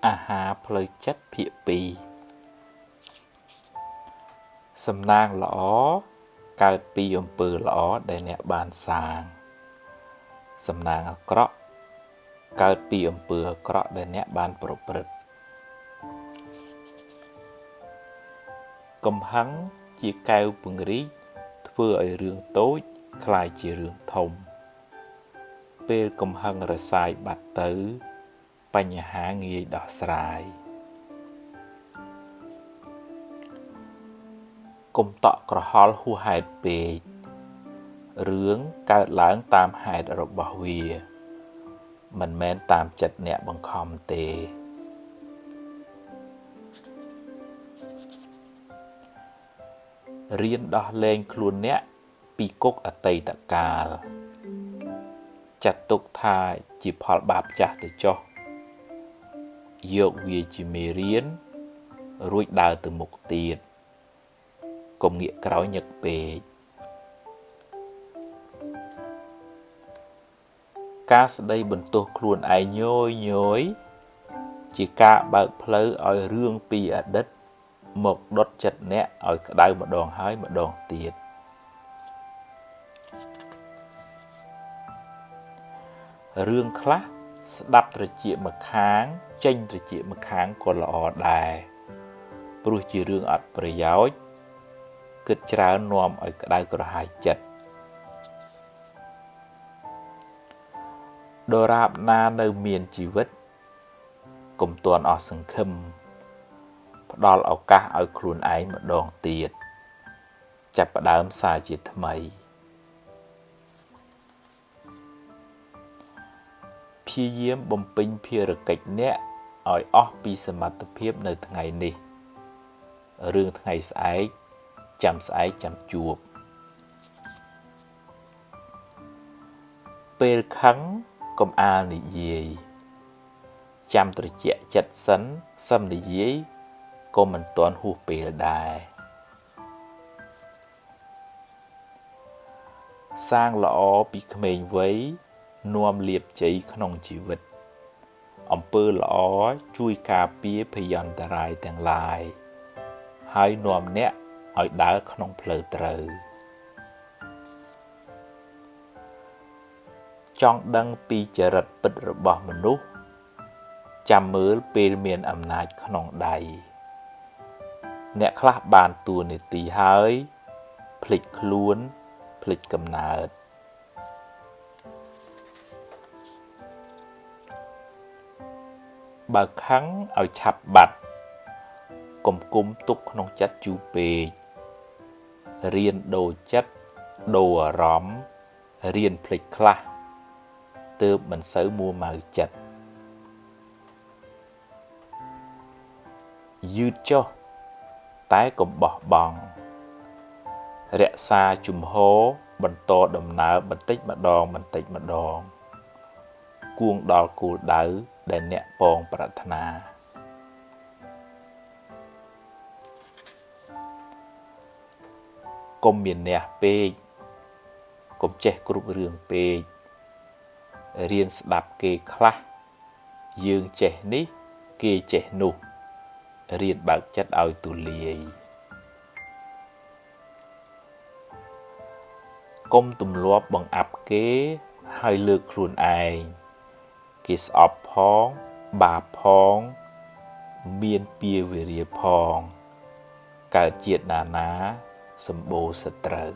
អាហារផ្លូវចិត្តភាគ2សំណាងល្អកើតពីអំពើល្អដែលអ្នកបានសាងសំណាងអាក្រក់កើតពីអំពើអាក្រក់ដែលអ្នកបានប្រព្រឹត្តកំហឹងជាកែវពង្រីកធ្វើឲ្យរឿងតូចក្លាយជារឿងធំពេលកំហឹងរសាយបាត់ទៅបញ្ហាងាយដោះស្រាយកុំតក់ក្រហល់ហួសហេតុពេករឿងកើតឡើងតាមហេតុរបស់វាមិនមែនតាមចិត្តអ្នកបង្ខំទេរៀនដោះលែងខ្លួនអ្នកពីគុកអតីតកាលចាត់ទុកថាជាផលបាបចាស់ទៅចុះយកវាជាមេរៀនរួចដើរទៅមុខទៀតកុំងាកក្រោយញឹកពេកការស្ដីបន្ទោសខ្លួនឯងញយញយជាការបើកផ្លូវឲ្យរឿងពីអតីតមកដុតចិត្តអ្នកឲ្យក្តៅម្ដងហើយម្ដងទៀតរឿងខ្លះស្ដាប់ត្រចៀកម្ខាងចេញត្រចៀកម្ខាងក៏ល្អដែរព្រោះជារឿងអត់ប្រយោជន៍គិតច្រើននាំឲ្យក្តៅក្រហាយចិត្តដរាបណានៅមានជីវិតកុំទាន់អស់សង្ឃឹមផ្ដល់ឱកាសឲ្យខ្លួនឯងម្ដងទៀតចាប់ផ្ដើមសារជាថ្មីព្យាយាមបំពេញភារកិច្ចអ្នកឲ្យអស់ពីសមត្ថភាពនៅថ្ងៃនេះរឿងថ្ងៃស្អែកចាំស្អែកចាំជួបពេលខឹងកុំអាលនិយាយចាំត្រជាក់ចិត្តសិនសឹមនិយាយក៏មិនទាន់ហួសពេលដែរសាងល្អពីក្មេងវ័យនាំលាភជ័យក្នុងជីវិតអំពើល្អជួយការពារភយន្តរាយទាំងឡាយហើយនាំអ្នកឲ្យដើរក្នុងផ្លូវត្រូវចង់ដឹងពីចរិតពិតរបស់មនុស្សចាំមើលពេលមានអំណាចក្នុងដៃអ្នកខ្លះបានតួនាទីហើយភ្លេចខ្លួនភ្លេចកំណើតបើខឹងឲ្យឆាប់បាត់កុំគុំទុកក្នុងចិត្តយូរពេករៀនដូរចិត្តដូរអារម្មណ៍រៀនភ្លេចខ្លះទើបមិនសូវមួម៉ៅចិត្តយឺតចុះតែកុំបោះបង់រក្សាជំហរបន្តដំណើរបន្តិចម្ដងបន្តិចម្ដងគួងដល់គោលដៅដែលអ្នកปองប្រាថ្នាកុំមានះពេកកុំចេះគ្រប់រឿងពេករៀនស្ដាប់គេខ្លះយើងចេះនេះគេចេះនោះរៀនបើកចិត្តឲ្យទូលាយកុំទម្លាប់បង្អាប់គេហើយលើកខ្លួនឯងគេស្អប់ផងបាបផងមានពៀវេរាផងកើតជាតិណាណាសម្បូរសត្រូវ